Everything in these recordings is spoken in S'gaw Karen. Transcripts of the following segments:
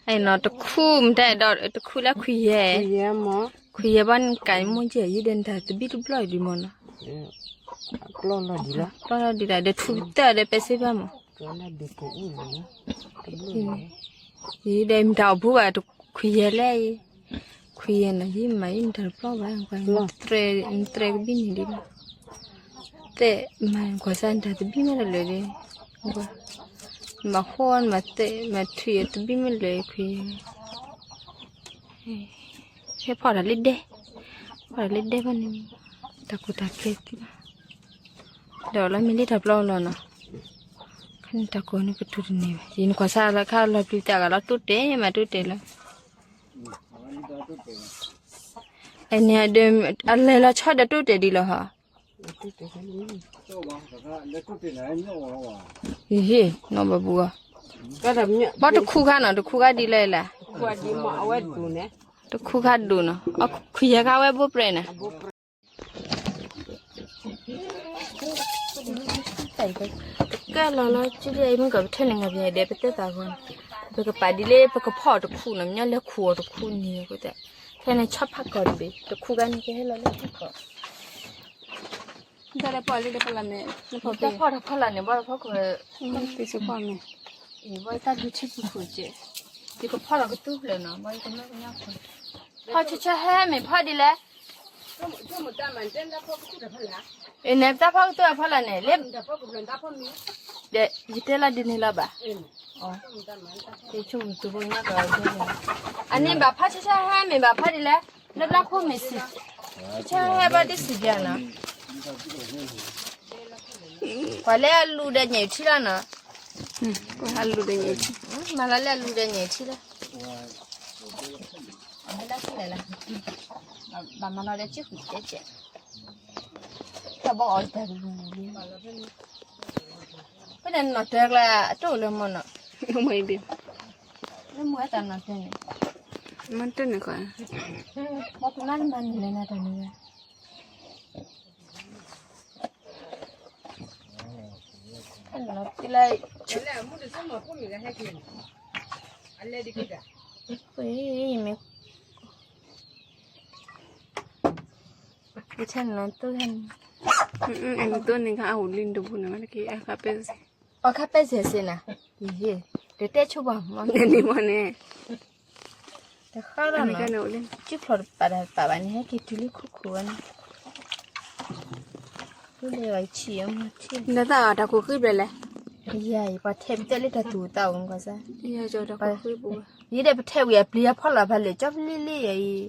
အဲၣ်နီၤ တခူၣ်မတၤဒီး တခူၣ်လၢခွံယဲၢ်, ခွံယဲၢ်ဘၣ်နကးမိၢ်ယဲၢ်ယုၢ်ဒီး နတၢ်တဘံၣ်တဘျီၣ်ဒံးမ့ၢ်နီၤ, ပျီၢ်လီၤဒံးလီၤ, ဒီးထုတၢ်ဒီးပဲစ့ဘၣ်မး, ယဒီးမတၤအီၤဘူဘၣ် ခွံယဲၢ်လဲၣ်, ခွံယဲၢ်နီၤ ယမၤယမတၤတပျီၢ်ဘၣ်, နတြဲၤကဘံၣ်န့ၣ်ဒံးလီၤ, တဲမၤကွၢ်စၢ်နတၢ်တဘံၣ်မ့ၢ်လၢာ်ဒီး, မၤဃီမၤတဲ မၤထုးယတဘံၣ်မ့ၢ်လၢာ်ခွံယဲၢ် ဟဲဖီၣ်တၢ်လၢဒဲ, ဖီၣ်တၢ်လၢဒဲဘၣ်န့ၣ်, တၢ်ကိၢ်တၢ်ကျဲၤသံဘၣ်, ဒီးလီၤမ့ၢ်လံတၢ်ပျီလီၤနီၤ, ခါန့ၣ်တၢ်ကိၢ်န့ၣ်ကထူၣ်တန့ၢ်ဘၣ်, ယနကွၢ်စၢ်လၢခါလီၤပျံၤတၢ်ဂၤလီၤတိၢ်တဲာ်မးတိၢ်တဲာ်လီၤ, အန့ၣ်ဒီး အလဲၤလီၤဆီဒီးတိၢ်တဲာ်ဒံးလီၤဟီ, ဟ့ၣ် နီၢ်ဘၣ်ဘူဂီၢ်, ဘၣ်တခူခါနီၤ တခူခါဒ်လဲၣ်လဲၣ်, တခူခါဒိၣ်နီၤ အခွံယဲၢ်ခါဝဲဘိပြဲၢ်န့ၣ် ကဲလီၤလီၤ ကၠူဒ်အံၤ မ့ၢ်ကပထၢၣ်န့ၣ် ငါပယဲဒဲး ပတဲသးဂီၢ်န့ၣ် ပကပာ်ဒ်လၢပကဖီၣ်တခူၣ်နီၤ မညီလဲၤခူၣ်အီၤတခူၣ်န့ၣ် အဃိသတး ဖဲန့ၣ်ဆီဖးကီၢ်တဘ့ၣ် တခူၣ်ဂၤန့ၣ် ကဟဲလီၤလၢဖးကီၢ် တၢ်လၢပီၣ်လံတဖီလာ်န့ၣ် တၢ်ဖီၣ်တဖီလာ်န့ၣ် ဘၣ်တဖီခိၣ် သ့ၣ်စူပီၣ်မ့ၢ် အံၤ ဘၣ်တၢ်ဒုးထံပူၤခိၣ်ကဲ ယကဖီၣ်လီၤကတူၢ်ဖျၢၣ်နီၤ ဘၣ်ယကမၢကညါခိၣ် ဖီၣ်ဆၢဆၢဟဲမ့ၢ်ဖီၣ်ဒ်လဲၣ် အံၤန့ၣ် တၢ်ဖီၣ်ကတူၢ်အဖီလာ်န့ၣ် လၢ ဒီးယတဲလီၤဒ်န့ၣ်လီၤဘၣ် အန့ၣ်ဘၣ်ဖီၣ်ဆၢဆၢဟဲမ့ၢ်ဘၣ်ဖီၣ်ဒ်လဲၣ် လၢဘျီခိၣ်မ့ၢ်စံး ဆၢဆၢဟဲဘၣ်ဒ်စံးဘၣ်နီၤ ပှၤလၢအလူၤဒီးညၣ်ထံလီၤနီၤ အလူၤဒီးညၣ်ထံ မၤလီၤလၢအလူၤဒီးညၣ်ထံလီၤ ဘၣ်မၤလီၤဒီးကၠံၣ်ဃုာ်ကဲကဲ တၢ်ဘီအီၤတၢ်လူၤလံ ဖဲန့ၣ်နီၢ်တၢၤကျါ အတိၢ်လၢမ့ၢ်နီၤ မ့ၢ်အံၤဘ့ၣ် လၢမ့ၢ်ဝဲတၢ်နီၢ်တၢၤန့ၣ် မ့ၢ်တၢၤန့ၣ်ဃီ ဘီကနၣ်နမၤန့ၢ်လၢနတၢ်န့ၣ်ဝဲ မ့ၢ် အမ့ၢ်တိၢ်န့ၣ် အခါပဲစ့ အခါပဲစ့စ့နၤ တတဲဆိဘၣ်မ့ၢ်န့ၣ်မ့ၢ်န့ၣ် တဃါလီၤနီၤ ကၠူဖျိးတပာ်တၢ်တပာ်ဘၣ်န့ၣ် ဟဲက့ၤတုၤလၢခိခိၣ်ဝဲန့ၣ် လၢယဆံးအမထံၣ် နသးအီၤတၢ်ခိၣ်ဃံဘျဲၣ်လဲၣ် ယၤအံၤ ပှၤထဲပတဲလၢတၢ်သူၣ်တၢ်အိၣ်ကွၢ်စၢ် ယဲဒၣ်ပထဲဝံၤအပျံၤအဖီလာ်ဖးလဲၣ် ကၠီပလံလံယၤအံၤ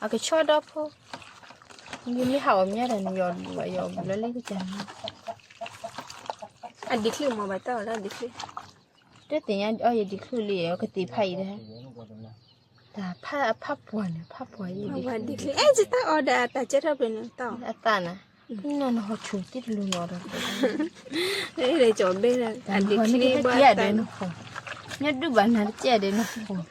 အကဆီဒီဖိ ယမ့ၢ်ဟးအီၣ်မ့ၢ်ဒၣ်န့ၣ် ယအီၣ်ဒူၣ်ဘၣ် ယအီၣ်ဘၣ်လၢလၢကစၢ်န့ၣ် အဒံးချံမ့ၢ်ဘၣ်တၢ်အီၣ်လၢအဒံးချံ တသ့ၣ်ညါအီၣ်ယဒံးချံလံ အကသ့ၣ်ဖးအံၤဒၣ် တၢ်ဖးအဖးပှၢ်န့ၣ် ဖးပှၢ်ယံၤဒံးချံ အဲၣ်စတၢ်အီၣ်ဒီးအတၢ်ကဲထီၣ်ဖဲန့ၣ်တၢ်အီၣ် အသးနၤ နဟီၣ်ဆူၣ်တံၢ်တလူၤနီၤဒီး အဲၣ်ဒိးကၠီဘဲဒၣ် အဒံးချံဘၣ်တၢ် နဒူၣ်ဘၣ်နၤတကဲဒဲးနဟီၣ်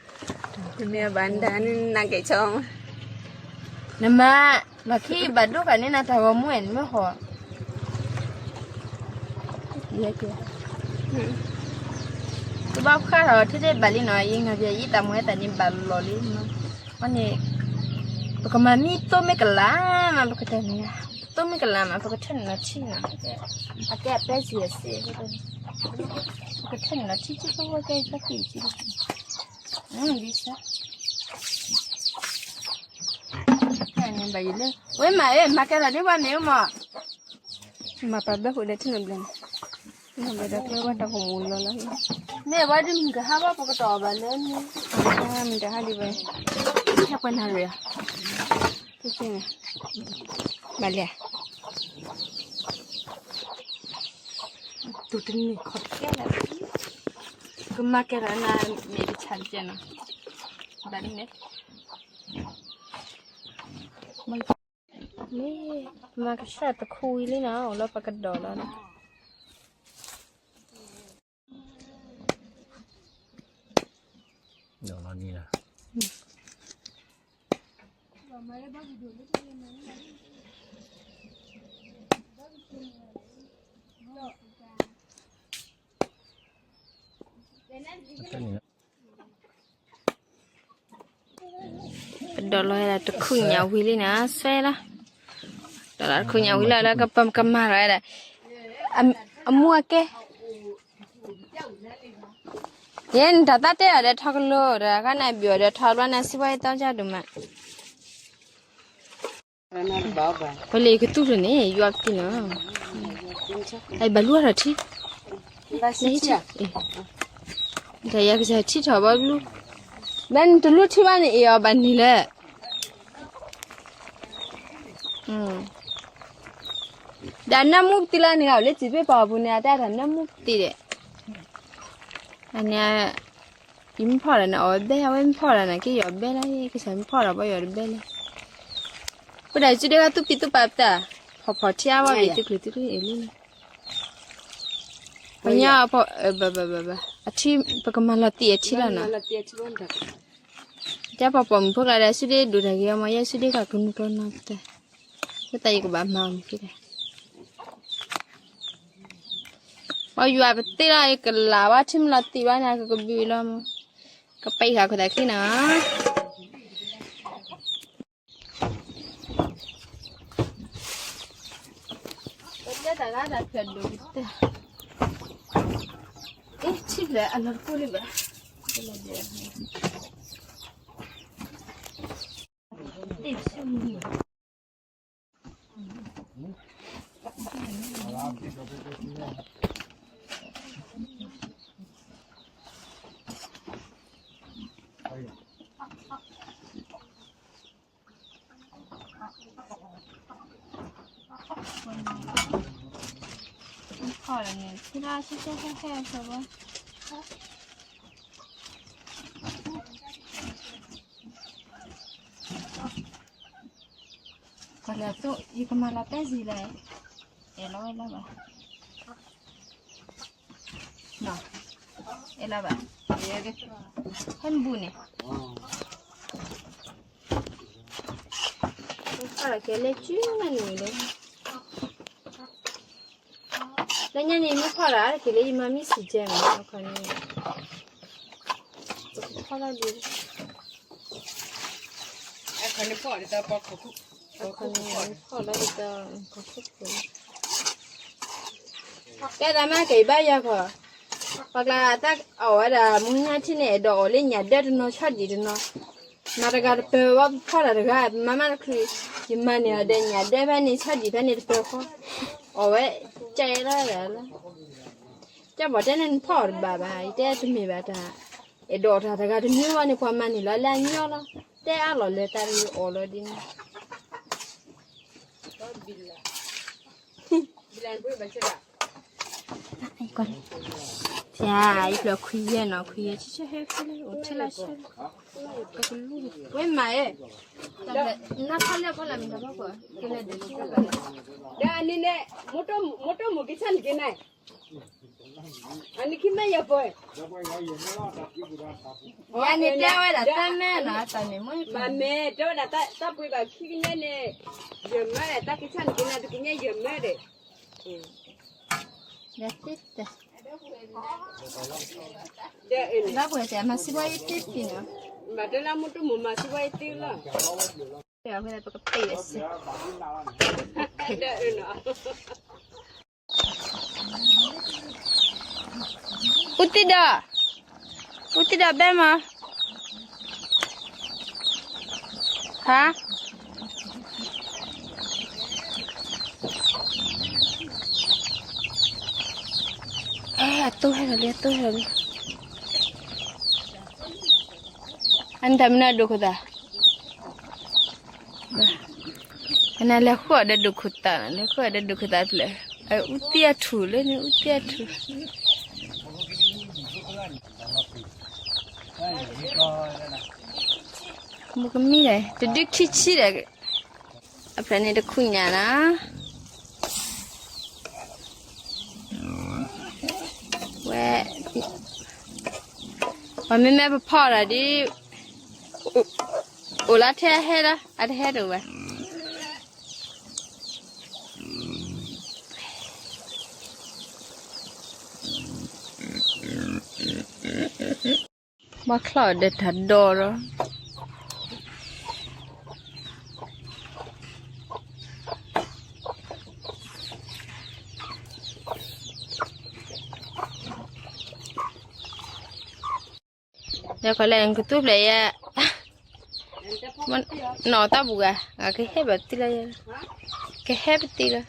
နမၤ လီၢ်ခံဘၣ်ဒိၣ်ဃာ်န့ၣ်နၤတၢ်ဂီၤမူအဲၣ်နမ့ၢ်ဟီၣ် တဘၣ်ဖှါထီၣ်ထဲထဲဘၣ်လံနီၤ ယငါပယဲယတၢ်မူဝဲတၢ်န့ၣ်ဘၣ်လီၤလံနီၤ အန့ၣ် ပကမၤမံသိမ့ၢ်ကလၤမး ပကတၢၢ်န့ၣ် သိမ့ၢ်ကလၤမး ပကထၢၣ်န့ၣ်လီၤထံနီၤ အကဲအပဲစံးအစ့ ပကထၢၣ်န့ၣ်လီၤထံကၠံၣ်ဖိဝဲကဲတၢ်သံၣ်ကၠံၣ် ဒ်စၢ ဘၣ်ယလၢ ဝဲမၤအၢ မၤကဲထီၣ်ဒ်ဝဲမ့ၢ်အိၣ်မး မၤပာ်ဘၢဃုာ်ဒီးထံၣ်နဘျဲၣ်န့ၣ် နဘျဲၣ်ဒီးကျဲဝဲတၢ်ကမူၤလီၤလီၤ မ့ၢ်ဝဲဒ်မုၢ်ကဟါဘၣ်ပကတီၢ်ဘၣ်လၢန့ၣ် မုၢ်ကဟါဒ်ဝဲ ဟဲပှဲၤနၤရံၣ် ဘၣ်လဲၣ် တူၢ်တနံၤခီၣ်တကဲလၢ ကမၤကဲထီၣ်နၤ မ့ၢ်တဆၣ်တကဲနီၤ ဘၣ်ဒ်န့ၣ် မ့ၢ် မၤကဆှၢတခူဝံၤလံနီၤ အိၣ်လၢပကဒီးလီၤနီၤ ဒီးလီၤန့ၣ်လီၤ တၢ်န့ၣ်လီၤ ဒီးလီၤဝဲဒၣ်တခူၣ်ညၣ်ဝံၤလံန့ၣ် ဆွဲလီၤ, ဒီးလီၤတခူၣ်ညၣ်ဝံၤလီၤလၢကပကမၤလီၤဝဲဒၣ်, အမူအကဲ, ယဲနတၢ်သးတဲအီၤဒီးထီကလိဒီး ကနၣ်ဘၣ်အီၤဒီးထီဘျီန့ၣ် စံးဘၣ်ယသီကၢ်ဒိၣ်မး ပလ့ၤကတူၢ်ဖျၢၣ်န့ၣ် ယွၤပတံၢ်နီၤ, အဘၣ်လူအထီၣ်ထံ, တၢ်ယၤကစၢ်ထံထီၣ်ဘၣ်ဘျူ, ဘၣ်နတလူထံဘၣ်န့ၣ် အ့ၣ်အီၤဘၣ်န့ၣ်လၢ, ဒီးနၢမူပတံၢ်လီၤန့ၣ် အိၣ်လၢစံးပ့ၢ်ပီၢ်ပူၤန့ၣ် အတၢ်တၢ်နၢမူပတံၢ်ဒီး, အန့ၣ် ယမ့ၢ်ဖီၣ်ဒီးန့ၣ် အီၣ်ဝဲဘဲ အဝဲမ့ၢ်ဖီၣ်ဒီးန့ၣ် က့ၤယီၤဘဲလီၤ ကစၢ်မ့ၢ်ဖီၣ်ဒီးဘၣ်ယီၤတဘဲလီၤ, ပဒၣ်စုဒဲကသူၣ်ပံးသူၣ်ပာ်ပတၢ်, ဖီၣ်ဖီၣ်ထံအါဝဲဘၣ် သုချုးသုတအ့ၣ်လံန့ၣ်, ပညီ, အထံ, ပကမၤလီၤတံၢ်အထံလီၤနီၤ, တဲပီၢ်ပီၢ်မုၣ်ဖိကျါဒီး စုဒဲဒိၣ်တၢ်ဂ့ၤအီၤမး ယဲစုဒဲကကျူမုၢ်ကျီနီၤပတၢ်, ဝဲသးယကဘၣ်မၤမုၣ်ဖိကျါ ပယွၤပသ့လီၤ ယကလၢ်ဘၣ်ထံမလီၤတံၢ်ဘၣ်န့ၣ် ကကဘုးလီၤမး, ကပာ်ဃာ်ခိၣ်သးခံနီၤ, ပတဲတၢ်ဂၤတၢ်ဖျၢၣ်ဒိၣ်ကတၢၢ်, အ့ၣ် ထံဖျၢၣ်အလီၢ်တကိးလံဘၣ်, ကလၢာ်သိး ယကမၤလီၤတဲစံးလဲၣ်, အဲၣ်လီၤဝဲလီၤဘၣ်, အဲၣ်လီၤဘၣ်, ဟဲနဘူးန့ၣ်, ဖီၣ်လီၤက့ၤလၢစုမးန့ၣ်လၢ, လၢညါန့ၣ် မ့ၢ်ဖီၣ်လီၤက့ၤလၢယမၤမ့ၢ်စံးကဲမး အခီန့ၣ်, ဖီၣ်လီၤဒ် အခီန့ၣ်ဖီၣ်လီၤဒ်တၢ်, ဖီၣ်လီၤဒ်တၢ်, ကဲတၢ်မ့ၢ်က့ၤဘၣ်ယၤခီ, ပှၤကျါတၢ်အီၣ်ဝဲဒၣ် မူညါထံန့ၣ် အဲၣ်ဒိးအီၣ်လၢညၣ်ဒၢတနီၤ ဆီဒံၣ်တနီၤ, မၤတဂၤတပၢၤဝဲ ပဖီၣ်တၢ်တဂၤ ပမၤမးတချုး, ယမၤန့ၢ်အီၤဒီးညၣ်ဒၢဖဲန့ၣ် ဆီဒံၣ်ဖဲန့ၣ်တပၢၤဃီ, အီၣ်ဝဲ, ကဲလီၤဒၣ်လီၤ ကၢ်ပီၣ်တဲန့ၣ်နဖီၣ်အီၤတဘၣ်ဘၣ် ယတဲတမ့ၢ်ဘၣ်တၢ်, အဲၣ်ဒိးတၢ်တဂၤတမံၤဝဲန့ၣ် ပှၤမၤန့ၢ်လီၤလၢအညီလီၤ, တဲအါလီၤလၢတၢ်တဂၤအီၣ်လီၤဒ်န့ၣ်, ယၤအံၤဖျၢၣ်ခွံယဲၢ်နီၤ ခွံယဲၢ်ဆံဆံဟဲဖဲလဲၣ် အိၣ်ထဲလၢဆဲ, ဝဲမၤအဲ, နဖီၣ်လၢဖီၣ်လၢမ့ၢ်တၢ်ဖီၣ်ကွၢ်, ဒီးအန့ၣ်န့ၣ်, မိၢ်တိၢ်မိၢ်က့ၤဆၣ်နက့ၤန့ၣ် အနံၣ်ခံမဲာ်ယပှဲၤ, ယၤန့ၣ်တဲဝဲဒၣ်တၢ်မဲာ်နီၤ တၢ်န့ၣ်မ့ၢ်, ဘၣ်မ့ၢ်တဲဝဲဒၣ်တၢ်ပှ့ၤဘၣ်ခံကညဲၣ်န့ၣ်, ယမၢဒီးတၢ်ကဆၣ်နက့ၤနၤတကညဲၣ်ယမၢဒီး, ယသ့တဲ, ဒီးပှဲၤတဲမၤစံးဘၣ်ယသ့တက့ၢ်နီၤ, ဘၣ်တဲလၢမိၢ်တိၢ်မိၢ်မၤစံးဘၣ်ယသ့လီၤ, ပကပ့ၢ်ဝဲစ့ အူသံဒီး, အူသံဒီးဘဲမး, ဟါ, အဲ အတိၢ်ဟဲလီၤလံ အတိၢ်ဟဲလီၤလံ, အနတၢ်မနုၤဒိၣ်ခိၣ်သၣ် အနလဲၤဃုအီၤဒီးဒိၣ်ခိၣ်သၣ်, လဲၤဃုအီၤဒီးဒိၣ်ခိၣ်သၣ်ဖျၢၣ်, အူသံအထူၣ်လၢန့ၣ် အူသံအထူၣ်, မုၢ်ကမံဒီး တဒုခံဆံဒီး, အဖျၢၣ်န့ၣ်တခူၣ်ညၣ်နီၤ, ဝဲ, ပှၤမ့မ့ၢ်ပဖီၣ်ဒီးဒ် အိၣ်လၢထဲဟဲလီၤ အတဟဲတအိၣ်ဘၣ်. ဘၣ်ချီၣ်ဒီးတၢ်ဒိးဒီး, ယကလဲၤကသူဖျဲးယဲ, နီၢ်တၢ်ပူၤဂၤ, ကဟဲဘၣ်တံၢ်လီၤယဲ, ကဟဲပတံၢ်လီၤ,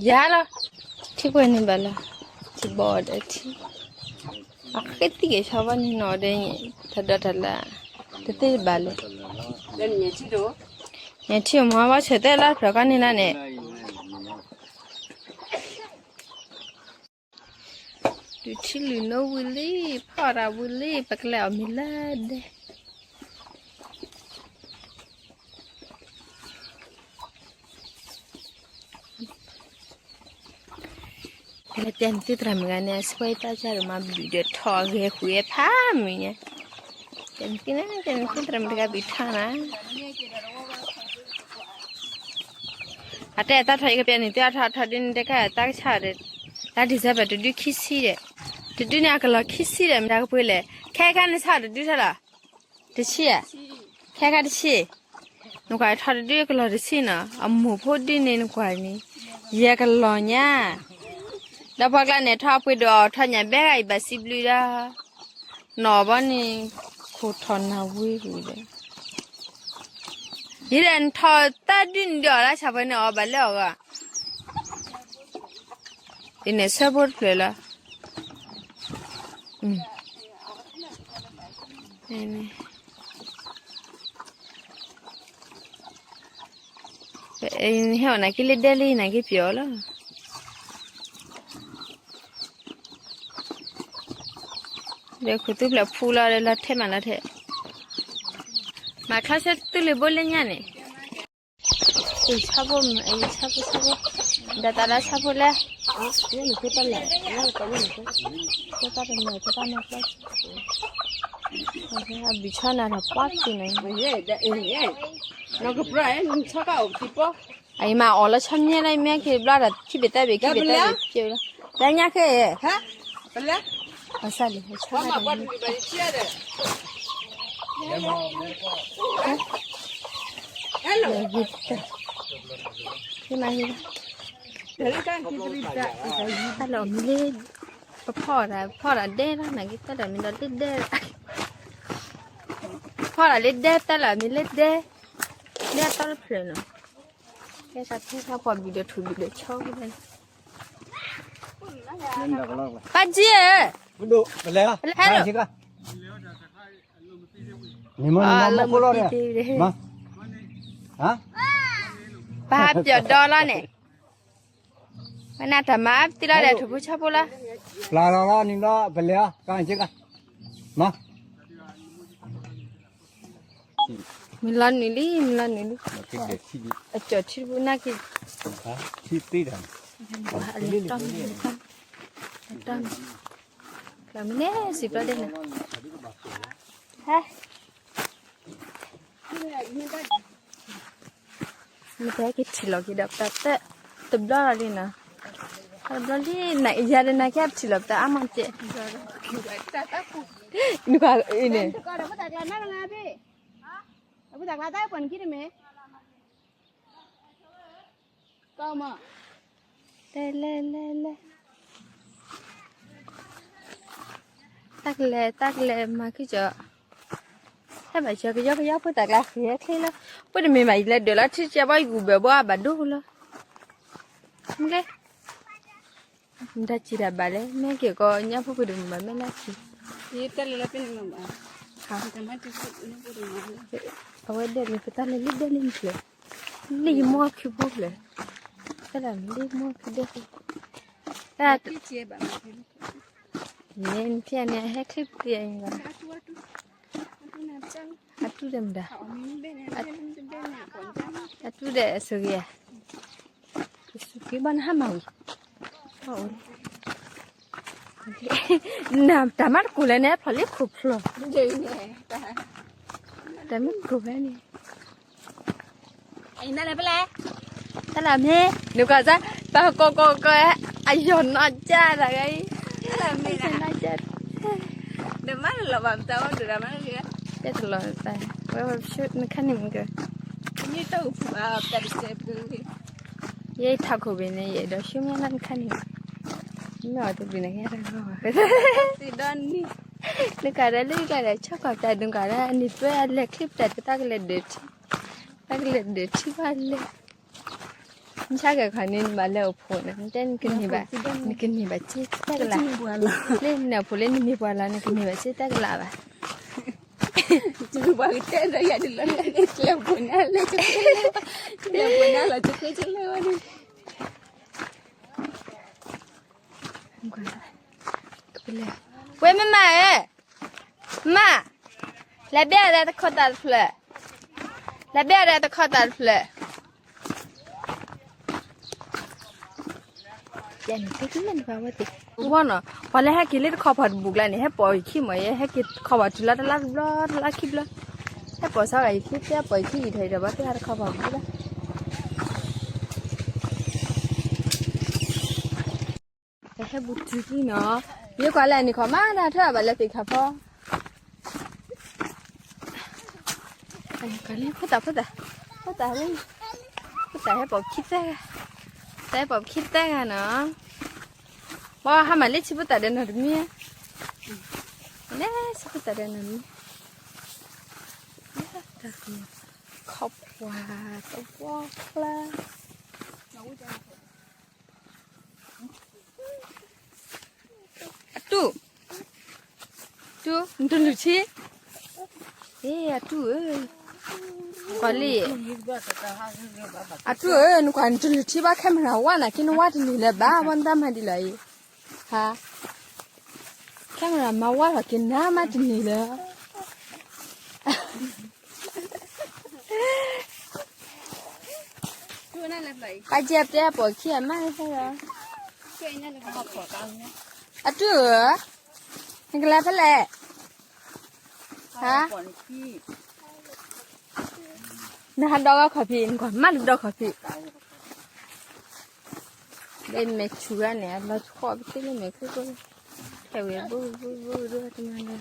ယၤလီၤ, ထံပှဲၤန့ၣ်ဘၣ်လီၤ, ထံဘီဒီးထံ, အဃ့သံက့ၤဆီဘီန့ၣ်နီၢ်ဒီး, တဒီးတၢ်လၢ, တသ့ဘၣ်လၢ, ညၣ်ထံမ့ၢ်ဘၣ်ဆၢတဲလီၤဖျၢၣ်ကီၢ်န့ၣ်လၢန့ၣ် ဒုးထံလုၢ်နိဝံၤလံ, ဖီၣ်ရၤဝံၤလံ, ပကလဲၤအီၣ်မ့ၤလၢဒဲ, ပျဲနသုသရၣ်မုၣ်ဂၤန့ၣ် အစၢၤတၢ်ကၢ်ဒီးမၤဘုၣ်ဒီးထီၣ်ဂဲၤဃုာ်ဝဲဖးမုၢ်ညါ, ပျဲနသုန့ၣ် ပျဲနသုသရၣ်မုၣ်တဂၤဘုၣ်ထီၣ်နၤ အတဲတၢ်ထီၣ်ယကပျဲနသုအထီၣ်ထီၣ်ဒုန့ၣ် တကဲတၢ်ကဆၣ်ဒီး, လါ December တဒုခံဆံဒီး, တဒုန့ၣ်အကလီၤခံဆံဒီး မတၤကပှ့ၤလဲၣ်, ခဲခါန့ၣ်ဆၣ်တဒုထီၣ်လီၤ, တဆံဧါ, ခဲခါတဆံ, နကွၢ်ထီၣ်တဒုကလီၤတဆံနီၤ, အမိၢ်ဖိဒုန့ၣ်နကွၢ်န့ၣ်, ယဲကလီၤညါ, ဒီးပှၤကျါန့ၣ် ထီၣ်ပှ့ၤဒိၣ်အီၤထီၣ်ညါဘဲဂၤအံၤဘၣ်စံးဘျုးဒီး နီၢ်ဘီန့ၣ်, ခိၣ်ထီၣ်နၢ်ဝံပူၤဒီး, ယဲဒၣ်နထီၣ်တၢ်ဒုန့ၣ်ဒီးအီၤလၢဆၣ်ပှဲၤန့ၣ်အီၤဘၣ်လၢအီၤဂီၢ်, အံၤန့ၣ်ဆၢဖိတဖျၢၣ်လီၤ, ဟဲအီၣ်နၤက့လၢဒဲလံ နၤက့ပျီလီၤ, ဒီးခိၣ်သူဖျၢၣ်ဖူလီၤဒီးလီၤထဲမးလီၤထဲ, မၤချီဆၢသူလ့ၤဘိလၢညါန့ၣ်, အံၤဆၣ်ဖိ, အံၤဆၣ်ဖိဆၣ်ဖိ, ဒီးတၢ်လၢဆၣ်ဖိလဲၣ်, အဘုၣ်ဆီနၤဒီးပှၢ်တံၢ်န့ၣ်, အံၤမၤအီၣ်လၢဆီမၠဲလၢမ့ၢ်က့ၤဘျီဒီး ခံဘ့ၣ်သၢဘ့ၣ်ခံဘ့ၣ်သၢဘ့ၣ်ပျဲလီၤ, တၢ်ညါခဲအံၤ, အဆၣ်လံ, အဆၣ်လံ, တၢ်လီၢ်မံၤလၢ, ပဖီၣ်တၢ်ဖီၣ်တၢ်ဒဲလီၤ နက့တၢ်လီၢ်မံၤလၢဒဲ, ဖီၣ်တၢ်လၢဒဲတၢ်လီၢ်မံၤလၢဒဲ, ဒဲတီတဖျၢၣ်နီၤ, ကဲတၢ်ဖဲဖဲပှၤဘုၣ်ဒီးထူၣ်ဘုၣ်ဒီးဆီ, ပၢ်ကၠံဧၢ, ဟဲလီၤ, ပဟးပၠီၣ်ဒီလီၤန့ၣ်, ဝဲနၤတၢ်မၤအါပသံလီၤဒီး ထိၣ်ဖိဆီဖိလီၤ, ပျၢ်လီၤလီၤန့ၣ်ဒီး ပလဲၤအီၤ, မၤ မုၢ်လီၤနုာ်လံ မုၢ်လီၤနုာ်လံ, အကၠီၣ်ထံတဘိနၤက့ၤ, အလဲၤတီၢ်မ့ၢ်, လဲၤတီၢ်မ့ၢ်, ကျီမ့ၢ်န့ၣ် စံးပျီဒဲးန့ၣ်, ဟဲ မ့ၢ်တဲက့ၤထံၣ်လီၤက့ၤဒီးပတၢ်တၢ်, တဘျီလီၤလံနီၤ, တဘျီလံ, ယၤဒီးနၤကဲပထံၣ်လီၤပတၢ်အါမးကဲ, နကွၢ်အံၤန့ၣ်, လဲၤလဲၤလဲၤလဲၤ, တၢ်ကလဲၤ တၢ်ကလဲၤမၤခံကၠီၣ်, ဟဲဘၣ်ကၠီၣ်ကယီကယီဖိ တၢ်ကျါဃ့ဟဲချ့လီၤ, ပတမ့ၢ်ဘၣ်ယလဲၤဒၢးလီၤထံကၠီၣ်ဘီယကူၣ်ဘၢဘီအဘၣ်ဒိလီၤ, မ့ၢ်လဲၣ် မတၤစံးတၢ်ဘၣ်လဲၣ် မ့ၢ်က့ၤကီးညါဖိကဒုးမၤမ့ၢ်လၢ်ဆံ, အဝဲဒဲးန့ၣ် ပတၢ်လဲၤလံဒဲးလံနဖျၢၣ်, လံမိၢ်ခံဖိဖျၢၣ်, တၢ်လၢလံမိၢ်ခံဒဲးလံ, တၢ်, န့ၣ်ဖဲန့ၣ် ဟဲချ့ပျံၤအံၤဘၣ်, အတူၢ်ဒီးမတၤ, အတူၢ်ဒီးအဆိၣ်ဂ့ၤဧါ က့ၤဘၣ်နဟါမၢ်ဝံၤ, နတၢ်မၤတကိၢ်လဲၣ်န့ၣ် ဖျိးလံခိၣ်ဖျိး, တၢ်မၤတကိၢ်ဖဲန့ၣ်, တၢ်လၢမ့ၢ်, နကွၢ်စၢ်, ပှၤကိးကိးကိး, အယီၢ်နီၢ်ကၠၢ်တဂၤအံၤ, အယီၢ်နီၢ်ကၠၢ်, နမၤတလီၤဘၣ်ပတၢ်အိၣ်ဒိၣ်တၢ်မၤတဂ့ၤ, တဲတလီၤတၢ်, ဝဲဝဲပဆိနခါန့ၣ်မုၢ်က, ယဲထးခိၣ်ဘ့ၣ်န့ၣ် ယအဲၣ်ဒိးဆူမဲာ်လၢနခါန့ၣ်, မ့ၢ်အီၤတဘ့ၣ်န့ၣ် ကဲတၢ်ဂီၢ်, သ့ဒီနံၤ နကဒီးလၢယကဒီး ဆီၣ်ခီၣ်တၢ်ဒုးကဒီး နတွဲအလဲၤချံပတၢ်တၢ်ကလဲၤဒၢးထံ, တၢ်ကလဲၤဒၢးထံဘၣ်လဲၤ, နဆၣ်ကဲၤခီန့ၣ်နဘၣ်လဲၤအိၣ်ဖှိၣ်န့ၣ် နတဲနကန့ၢ်ဘၣ်, နကန့ၢ်ဘၣ်စ့တၢ်ကလး, လၢနဖိလၢနမ့ၢ်ပှၤလီၤ နကန့ၢ်ဘၣ်စ့တၢ်ကလးဘၣ်. ပှၤကတဲဒီးယၤဒ်လီၤ ကျဲးဖိနါလဲၤ, ကျဲးဖိနါလီၤ ကဃ့ကလဲၤဝဲန့ၣ် ဝဲမ့ၢ်မးဧၢ, မး, လဲၤဘၣ်ဒီးတခီၣ်တၢ်တဖျၢၣ်, လဲၤဘၣ်ဒီးတခီၣ်တၢ်တဖျၢၣ်. ယန့ၣ် တမ့ၢ်တဘၣ်ဝဲသ့ၣ်, ဝဲနီၤ, ပှၤလၢဟဲက့ၤလၢတခီၣ်ဖီၣ်တဘူးကျါန့ၣ် ဟဲပိာ်ယခံမး, ယဟဲက့ၤတခီၣ်ဖီၣ်တုၤလီၤတလါတဘျီ တလါခံဘျီ, ဟဲပိာ်စၢ်ဂၤယခံ တဲပိာ်ယခံအံၤထီၣ်အံၤဒီး ဘၣ်သ့ၣ်ဟးတခီၣ်ဖီၣ်တဘူးလၢ ပဟဲဘူးတုၤလံနီၤ, ယကွၢ်လၢအနံၣ်ခီၣ်မး တၢ်ထၢၣ်ဘၣ်လၢသ့ၣ်ခါဖီ, ကလံဖိတၢ်ဖိတၢ်, ဖိတၢ်လၢ, ဖိတၢ်ဟဲပိာ်ပခံသၢဂၤ, တၢ်ဟဲပိာ်ပခံသၢဂၤနီၤ, ဘၣ်ဟါမၢ်လၢဆံဖိတၢ်ဒီးနီၢ်တမံၤ, လၢဆံဖိတၢ်ဒီးနီၢ်တမံၤ, ခီၣ်ပှၢ်သဝီဖျါ အတူၢ်, တူၢ်, နတလုၢ်ထံ, အတူၢ်ဧၢ, ကွၢ်လံ, အတူၢ်ဧၢ, နကွၢ်နတလုၢ်ထံဘၣ် camera ဝါနၤ က့နဝါတန့ၢ်လၢၤဘၣ် ဘၣ်နတၢ်မၤဒ်လဲၣ်အံၤ, ဟါ, camera မၤဝါထီၣ်က့ၤနၤမးတန့ၢ်လၢၤ ပၢ်ကဲပတဲပိာ်ခံအမးလၢဖဲလီၤ, အတူၢ်ဧၢ, နကလဲၤဖဲလဲၣ်, ဟါ, နဟးဒီးဂီၤခီၣ်ဖံး နကွၢ်မးလၢဒီးခီၣ်ဖံး, လၢမဲာ်ဆူၣ်ဂၤန့ၣ် အလီၤဆီပသ့လၢမဲာ်ခိၣ်ခိၣ်, ထဲဝဲဘိဘိဘိဒိတမၤလၢ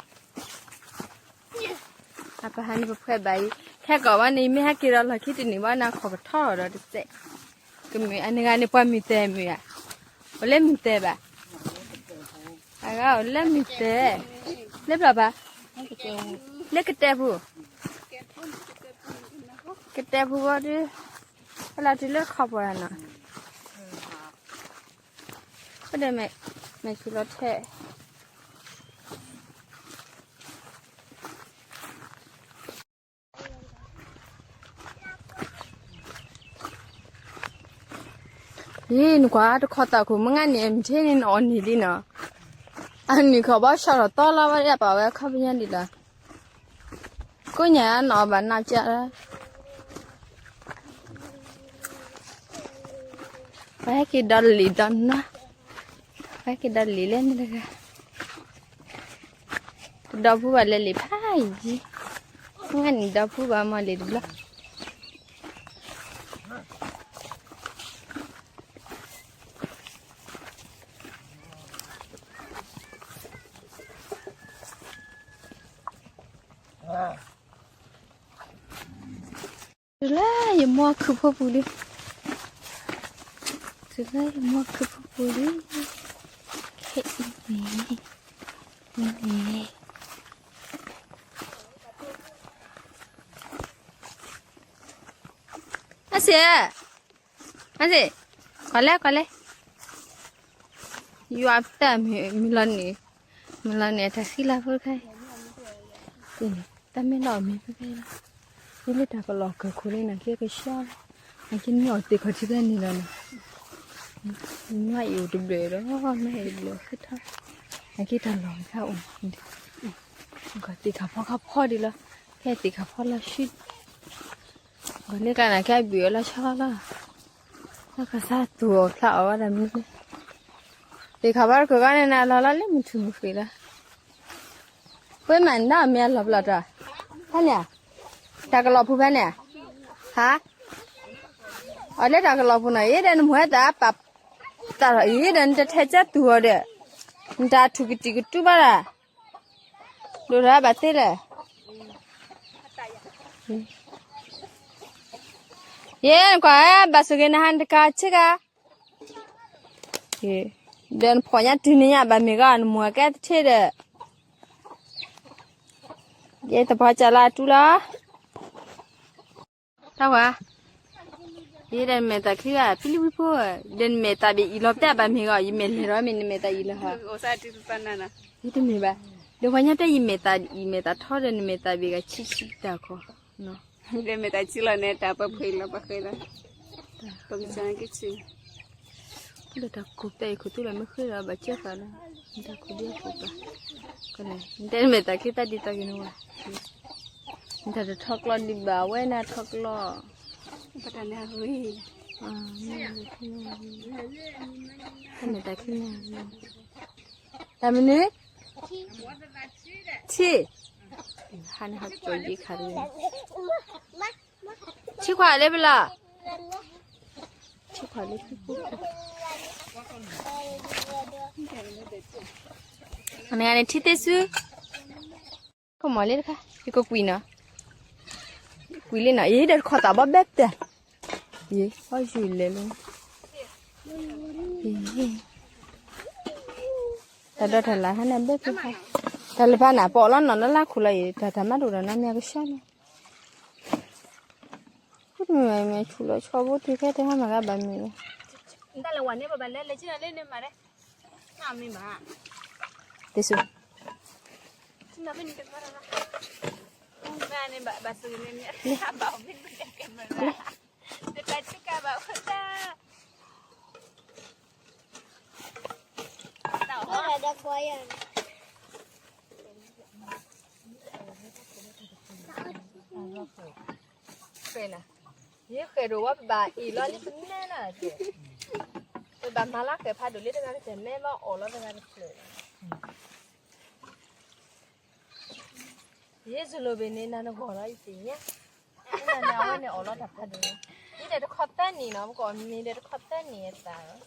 အပဟးန့ၣ်ပဖှဲးဘၣ်အံၤ, ခဲကိးဝဲန့ၣ် မ့ၢ်ဟဲက့ၤဒီးလီၢ်ခံတနံၤဘၣ်န့ၣ် အခီၣ်ကထီၣ်ဒီးတစဲး, ကမုာ်အန့ၣ်ဂၤန့ၣ် ပှၤမုၢ်တဲမုာ်ဧါ, အိၣ်လၢမုၢ်တဲဘၣ်, အဂၤအိၣ်လၢမုၢ်တဲ, လၢဘျီဘၣ်, လၢကတဲပူၤ, ကတဲပူၤဝဲဒုး, ဖဲလၢတုၤလၢခီၣ်ပှၢ်နီၤ, အိၣ်ဒီးမဲာ်ဆူၣ်လီၤထဲ အံၤ နကွၢ်တခီတၢ်ခိၣ် မုၢ်ဂၤန့ၣ် မ့ၢ်ထဲန့ၣ်နအီၣ်န့ၢ်လံနီၤ, အနံၣ်ခီၣ်ဘီဆှီထီၣ်သီလီၤ ဘၣ်ဒ်အပာ်ဝဲအခီပညီဒ်လီၤ, ကိးညါနအီၣ်ဘၣ်နးကၢ်လီၤ, ပှၤဟဲက့ၤဒီးလံာ်ဒီးနါ, ပှၤဟဲက့ၤဒီးလံာ်လၢန့ၣ်တဂၤ တဒီဖုဘၣ်လၢလံာ်ဖးယံၤ, မုၢ်ဂၤန့ၣ်ဒီဖုဘၣ်မ့ၢ်လံာ်တဘျီ, တုၤလၢယမိၢ်ခုၣ်ဖိပူၤလံ, တုၤလၢယမိၢ်ခုၣ်ဖိပူၤလံ, ခဲအံၤန့ၣ်, မ့ၢ်န့ၣ်, အစ့ၢ်, အစ့ၢ်, ကွၢ်လဲၣ် ကွၢ်လဲၣ်, ယွၤပတၢ်မုၢ်လီၤန့ၣ်, မုၢ်လီၤန့ၣ် တၢ်ဃံလၤဖိတခါအံၤ, တၢ်မ့ၢ်လီၤအမံၤဖိခဲအံၤလီၤ, ဒ်လၢတၢ်ကလီၢ်ကၢၢ်ခိၣ်လၢနၤက့ကဆှီလီၤ, နက့နမ့ၢ်အီၣ်သ့ၣ်ခီၣ်ထံးဖဲန့ၣ်လီၤန့ၣ်, နွံအံၤအိၣ်တဘျုးဒီး နွံအံၤတဘျုးဃ့ထီၣ်, နက့တၢ်လီၢ်ကအိၣ်, သ့ၣ်ခါဖီခါဖီဒံးလီၤ, ဖဲသ့ၣ်ခါဖီလီၤဆှံ ဂီၤလၢကနၤကဲဘုးအလီၤဆီလီၤ, လၢကစၢ်သူၣ်အီၣ်ဖျါအီၣ်ဝဲဒၣ်မနုၤလဲၣ်, သ့ၣ်ခါဘၣ်တကဂၤန့ၣ် နလီၤလီၤလၢမုၢ်ထူၣ်မုၢ်ဃ့လီၤ, ပှၤမၤနၢ်မ့ၢ်အလီၤပလီၢ်တၢ်, ဖဲန့ၣ်, တၢ်ကလီၢ်ပူၤဖဲန့ၣ်, ဟါ, အီၤလၢတၢ်ကလီၢ်ပူၤနီၤ ယဲဒီးနမူဟဲတၢ်ပာ်, တၢ်အံၤဒီးနတထဲကၢ်သူၣ်အီၤဒီး, နတၢ်ထူၣ်ကတံာ်ကတူၢ်ဘၣ်ဒၣ် ဒိၣ်ထီၣ်ဘၣ်သ့လဲၣ်, ယဲနကွၢ်ဘၣ်ဆိၣ်ဂ့ၤနဟးနတကၤဆ့ကၤ, ဒီးနဖီၣ်ညါတုၤန့ၣ်ညါဘၣ်မ့ၢ်ဂ့ၤ နမူအကဲတထ့ဒီး, ယဲတပှၢ်ကၢ်လၢအတူၢ်လီၤ. တၢ်ဝါ, ယဲဒီးနမဲာ်သးချံဂၤ ဖံလံဝံဖိ, ဒီးနမဲာ်သးဘ့ၣ်အံၤလီၤပျၢ်ဘၣ်မ့ၢ်ဂီၢ် ယမဲာ်လဲၤဒီးမ့ၢ်နမဲာ်သးအံၤလီၤဟါ. ယတမ့ၢ်ဘၣ်, ဒီးပှၤညါတဲယမဲာ်သးအံၤမဲာ်သးထီဒီးနမဲာ်သးဘ့ၣ်ဂၤဆံးဆံးတၢ်ခီ, ဒီးမဲာ်သးဆံးလီၤန့ၣ် တၢ်ပှဲၤဖှံလီၤပှဲၤဃဲလီၤ, ပမ့ၢ်ကဆံး ဒီးတၢ်ကိးပဲာ်အံၤခိၣ်သူလီၤမ့ၢ်ဃ့ဒီးဘၣ်ကၢ်သးလီၤ, တၢ်ခိၣ်ဒံအခိၣ်ပၤ, နတဲနမဲာ်သးချံသၣ်ဒ်သိးက့ၤန့ၣ်ဝဲ, နတၢ်တထီကျီဒံးဘၣ်ဝဲနထီကျီ, ပတၢ်န့ၣ်အဂ့ၤ, တၢ်မနုၤ, ထံ, ဟါန့ၣ်ဟးကၠီယ့ခါတဂ့ၤ, ထံခွါလၢပလီၤ ထံခွါလၢဖံဖု, နဂၤန့ၣ်ထံသ့ၣ်ဆူ, ခိၣ်မီၤလၢတခါ ယကကွံာ်နီၤ, ကွံာ်လံနီၤ, ယဒီးတခီသးဘီဘဲပတၢ်, ယအီၣ်ယူၤလဲၤလၢ, တၢ်ဒီးတၢ်လၢ်ဟါန့ၣ်ဘဲပတၢ်, တၢ်လၢဖးနၤ ပအီၣ်လီၤနီၤလၢလါခိၣ်လီၤအံၤ တၢ်တၢ်မၤတအိၣ်ဒီးနီၤမ့ၢ်ကဆှီလီၤ. ဃုတမံၤမ့ၢ်ဆူးလီၤဆီဘိတ့ၢ်ခဲတဲဟါမၤဂၤဘၣ်မ့ၢ်လီၤ. တၢ်လၢဝၤန့ၣ်ပဘၣ်လဲၤလဲၤက့ၤလၢန့ၣ်မၤရဲ, မ့ၢ်ဘၣ်, တ့ၢ်ဆူ, ဘၣ်န့ၣ်ဘၣ်ဘၣ်စူၤန့ၣ်န့ၣ်, ဘၣ်အီၣ်မ့ၢ်တကဲမၤ, တတၢ်တကးဘၣ်ဝဲတၢ် တၢ်အီၣ်ဒီးကွၢ်ယၤန့ၣ်, ဃဲနၤ, ယဃဲဒိၣ်ဝဲပဘၣ်အ့ၣ်လီၤလံပနဲလီၤ, ပဘၣ်မၤလၢဃဲဖးဒိၣ်လံတဂၤကတၢၢ် မ့ၢ်ဘၣ်အီၣ်လီၤတဂၤတဖျၢၣ်လီၤ. ယဲၢ်စလိဘ့ၣ်န့ၣ် နၤနဂီၢ်လီၤယသ့ၣ်ညါ, နၤန့ၣ်အဝဲန့ၣ်အီၣ်လီၤတၢ်ဖးဒိၣ်လီၤ, ယဲၢ်ဒီးတခီသၢနံၣ်နီၤ ပကအီၣ်မ့ၤဒီးတခီသၢနံၣ်အသးလီၤ.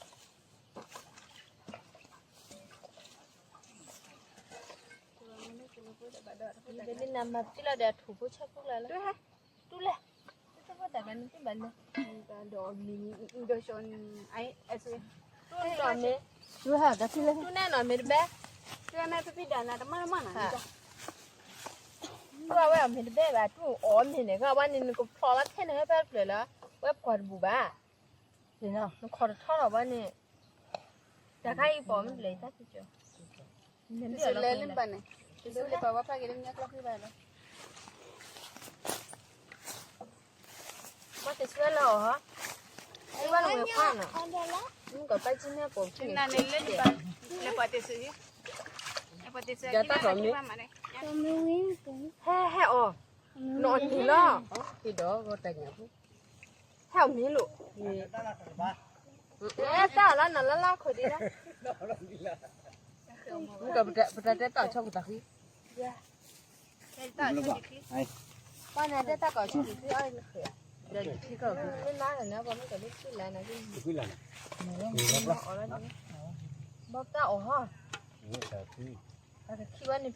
ဒ်နၤမၤပျံၤလီၤဒီးအထူၣ်ဖိဆၢဖိလၢ်လၢ, တူၢ်လဲၣ်, တၢ်ဘၣ်န့ၣ်တဘၣ်လဲၣ်, ဒီးမ့ၢ်, တူၢ်နီၢ်မ့ၢ်, တူၢ်နဲနီၢ်မ့ၢ်တဘဲ, တူၢ်နဲနီၢ်မ့ၢ်တဘဲ, တူၢ်အဝဲအီၤမ့ၢ်တဘဲဘၣ် တူၢ်အီၣ်မ့ၢ်န့ၣ် ကဘၣ်န့ၣ် နကဖျီလီၤခဲန့ၣ် ဟဲဖဲတဖျၢၣ်လၢ, ဝဲပကွၢ်တဘူၣ်ဘၣ်, နခီၣ်တထီထီၣ်ဘၣ်န့ၣ်, တၢ်ခါအံၤပအီၣ်မ့ၢ်ဘျဲၣ်အံၤတၢ်ကစီၣ်, လဲၤလၢဘၣ်န့ၣ်, လဲၤဘၣ်ဝဲဖျါက့ၤလၢညါကျီဃံဘၣ်လီၤ. ဘၣ်တဆှၢလၢအီၤဟီ, အဝဲနဝဲခွါနီၤ, မုၢ်ကပာ်ကံနဲပိာ်, ဟဲဟဲအီၤ, နီၢ်အီၣ်မ့ၤလီၤ, ဟဲအီၣ်မ့ၤလိာ်, တၢ်လၢနၤလၢလါခိၣ်ဒံးလီၤ, ပတၢ်တဲတၢ်ဆီၣ်ပတၢ်ဃံ ပှၤန့ၣ်တဲတၢ်ကီၢ်ဆူၣ်န့ၣ် အီၣ်နဃဲၣ်, ဒီးလၢလါန့ၣ် ပှၤမ့ၢ်ကလၢခံလါန့ၣ်, အီၣ်လီၤန့ၣ်, ဘီပတၢ်အီၣ်ဟီ, ပကခံဝဲန့ၣ် ပက့ၤပက့ၤ ပဟးပခီၣ်ဒ်တဒူၣ်က့ၤဆီဘၣ်နီၤ,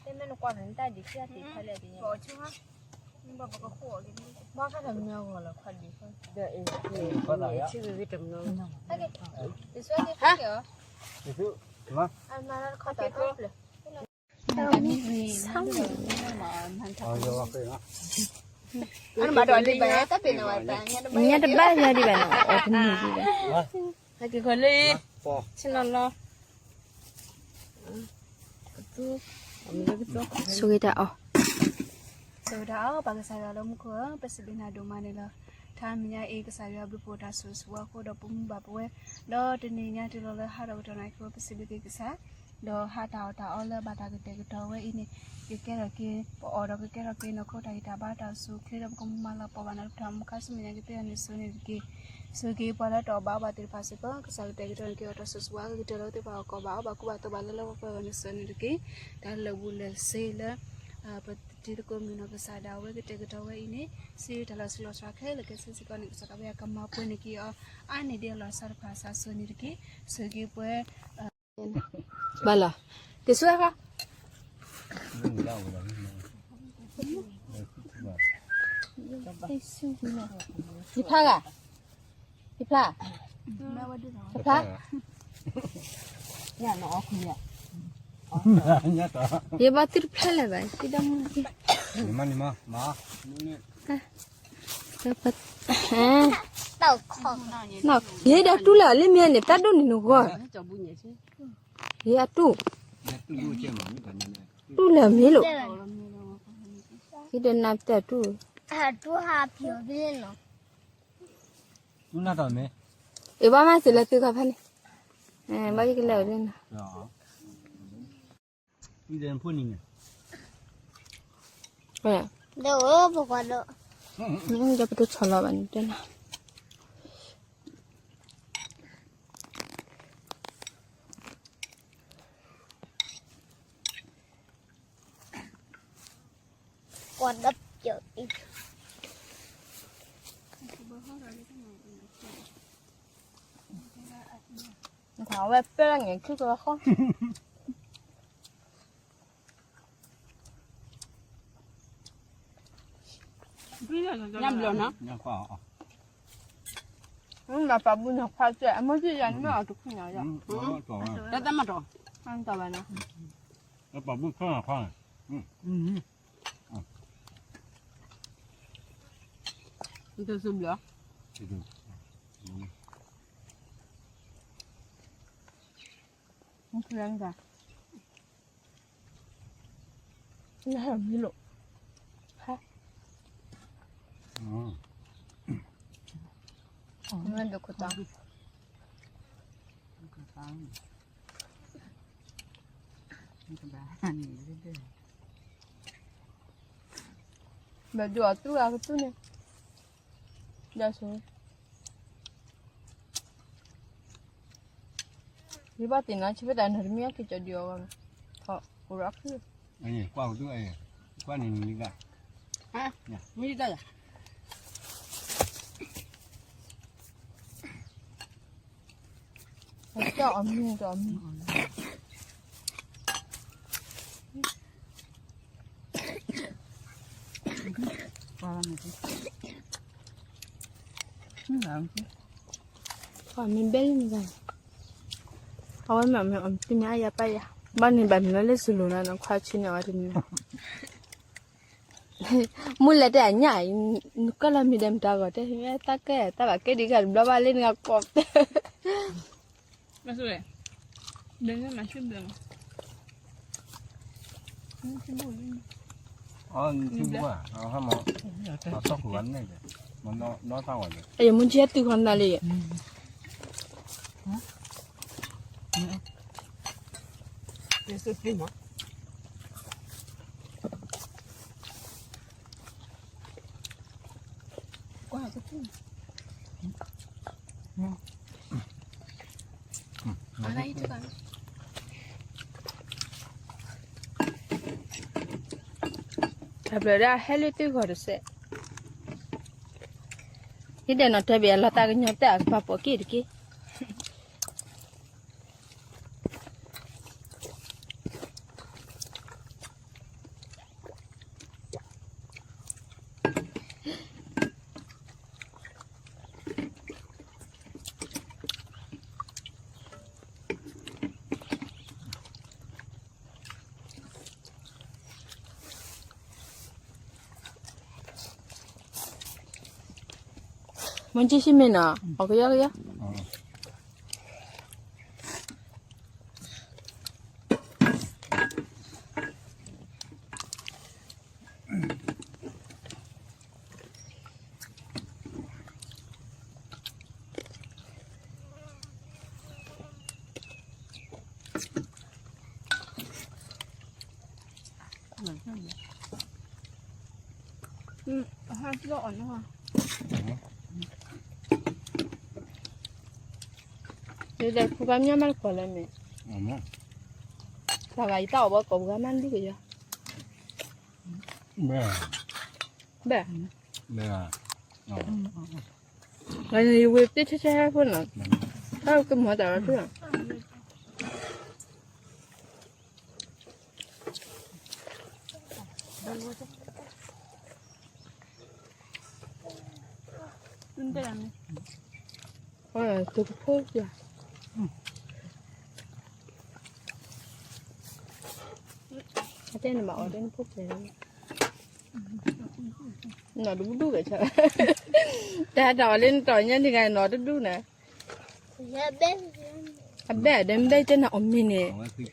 တဲမ့ၢ်နကွၢ်ဖဲန့ၣ်တၢ်ဒံးခံအတ့ၢ်ဖဲလဲၣ်တညါ, ဘၣ်ခါထီၣ်မ့ၢ်အဂီၢ်လီၤခီၣ်ဒံး, တဆှၢန့ၣ်, ညါတဘၣ်ညါဒံးဘၣ်နီၤ အီၣ်တမုာ်ဒံးဘၣ်, ဟဲက့ၤခီလၢ, ဆ့ၣ်နီၤလီၤ, ဆိၣ်ဂ့ၤတၢ်အီၣ်, ဆိၣ်ဂ့ၤတၢ်အီၣ် ပကစၢ်ယွၤလၢမူခိၣ်ဧၢ, ပစံးဘျုးနၤဒိၣ်မးန့ၣ်လီၤ. ထါမံၤညါအံၤ ကစၢ်ယွၤဘျုးဖှိၣ်တၢ်ဆိၣ်ဂ့ၤဆိၣ်ဝါအဃိဒီးပမူဘၣ်ပဝဲ, ဒီးတနံၤညါတုၤလီၤလၢဟါဒီးကတီၢ်နၣ်ရံၣ်အံၤ ပစံးဘျုးက့ၤကစၢ်, ဒီးဟါတၢ်အီၣ်တၢ်အီလၢဘၣ်တၢ်ကတဲာ်ကတီၤဝဲအံၤန့ၣ်, ကကဲထီၣ်က့ၤ ပအီၣ်ဒီးကကဲထီၣ်က့ၤ နီၢ်ခိတၢ်ဂံၢ်တၢ်ဘါတၢ်အိၣ်ဆူၣ်အိၣ်ချ့ဒီး ပကမၤလၤကပီၤဘၣ်နၤတဖၣ် မူခါဆူမဲာ်ညါကသ့အီၤန့ၣ် ဆိၣ်ဂ့ၤန့ၣ်တက့ၢ်. ဆိၣ်ဂ့ၤပှၤလၢတအီၣ်ဘၣ်အီဘၣ်သ့ၣ်တဖၣ်စ့ၢ်ကီး ကစၢ်ကတဲာ်ကတီၤန့ၣ်က့ၤအီၤတၢ်ဆိၣ်ဂ့ၤဆိၣ်ဝါ ကကတၢၢ်လၢသ့ၣ်တဖၣ်အီၣ်ကီၢ်ဘၣ်အီဘၣ်ကူဘၣ်သိးဘၣ်လၢလၢပှဲၤပှဲၤ ဂီၤန့ၣ် ဆိၣ်ဂ့ၤန့ၣ်တက့ၢ်. တၢ်လၢာ်ဘူၣ်လၢာ်စ့လၢ ပတံၤသကိးမုၣ်နီၢ်ကစၢ်ဒၣ်ဝဲကတဲာ်ကတီၤဝဲအံၤန့ၣ် စံးတၢ်လီၤဆူလီၤစှၤခဲလၢာ်ခဲဆ့စ့ၢ်ကီးန့ၣ် ကစၢ်ကဘၣ်ကမၤပှဲၤန့ၢ်က့ၤအီၤ အါန့ၢ်ဒ်အလီၤစၢ်တဖၣ်စးဆိၣ်န့ၣ်တက့ၢ်. ဆိၣ်ဂ့ၤပှဲၤ ဘၣ်လီၤ, တ့ဆူအခါ, ယဖျါဂၤ, ယဖျါ, ယဖျါ, ညၣ်နီၢ်အီၣ်ခွံယၤ, ယဘၣ်သုတဖျဲၣ်လၢၤဘၣ်, သံဒၣ်မူ, ယဲဒီးတူၢ်လၢာ်လၢမ့ၢ်န့ၣ် တၢ်ဒိၣ်န့ၣ်နဂီၢ်, ယဲအတူၢ်, တူၢ်လၢာ်မ့ၢ်လိာ်, ယဒီးနၤပတဲအတူၢ်, အ့ ဘၣ်မၤစၢၤလၢသုခီဖဲန့ၣ်, ဘၣ်ယကလဲၤအီၤဒ်နီၤ ဒီးပတဆီၣ်လီၤဘၣ်န့ၣ်တဲနၤ, ကွၢ်ဒီးပျီၢ်အံၤ, ဝဲပၢၢ်လၢငဲၤခုၣ်ကလီဃီ, ညၣ်ဘျီနီၤ, နပာ်ဘူၣ်နီၤခွါကဲ အမိၢ်က့ယၤနမ့ၢ်အီၤတခူၣ်ညါယၤ, တၢ်တၢ်မၤတီၤ, တၢ်တၢ်မၤတီၤဘၣ်နီၤ, ပာ်ဘူၣ်ခွါနီၤခွါ, နတစုဘျီ, နဖျဲၣ်, နဟဲမံၤလိာ်, ဟါ, နဒိၣ်ခိၣ်တီ ဘၣ်ဒိၣ်အီၤတူၢ်အကတူၢ်န့ၣ်, ဒ်ဆိ, ယဘၣ်သ့ၣ်နီၣ်ဆံဖဲတၢ်နီတမံၤအက့ၤကၠီဒုးအီၤ, ထီၣ်အိၣ်ရၣ်ခု, ကွၢ်ကတူၢ်, ကွၢ်န့ၣ်နံၤဒၣ်, မံၤဒၣ်ယၤ အီၣ်မံၤ, အီၣ်မံၤဘဲလံန့ၣ်, အဝဲမ့ၢ်အီၣ်မံၤအီၣ်မံၤအါယၤပၢ်ယၤ, ဘၣ်န့ၣ်ဘၣ်န့ၣ်လီၤလၢစလူၤနီၤ နခွါဆံန့ၣ်အဝဲတန့ၣ် မုၢ်လဲၤတဲအညၣ်အံၤ, နကၢၣ်လီၤမံၤဒီးမတၤဂီၤတဲ, တၢ်ကဲတၢ်ဘၣ်ကဲဒံးဂၤတဘျီဘၣ်လၢနဂၤ ကိး, အယမူကဲတုၤခီနၤလံ, တၢ်ဘျုးဒၣ်ဟဲလၢသုဂီၢ်တစဲး, ယဒဲးနီၤတဲဘၣ်အလီၤသးကညီၤတဲအကပၤပိာ်က့ၣ်တက့ၢ်. မ့ၢ်ကၠံၣ်ဆံမ့ၢ်နီၤ, အကယီကယီ. ဟါကျီၢ်အီၤနီၤ, ယဒဲးခူဘၣ်မၠၣ်မးတကိးလၢမ့ၢ်, တၢ်ဂၤယတၢ်အီၣ်ဘၣ်ကိးပှၤမးဒုကယီ, ဘဲ, ဘဲ, ယဝ့ၤပ့ၣ်ဆဲဆဲဟဲဖိနီၤ, တၢ်ကမီၤတၢ်လီၤထူၣ်နီၤ. တကဖိပျၢ်, တဲနဘၣ်အီၤတဲနဖိဖျဲး, နီၢ်တဒူၣ်ကဲဆၢ, တၢ်တၢ်အီၤလၢနတီၢ်ညါန့ၣ်ဂၤနီၢ်တဒူၣ်န့ၣ်, အဘဲၣ်ဒီးမ့ၢ်ဘဲၣ်တဲနၤအီၤမ့ၢ်န့ၣ်, မ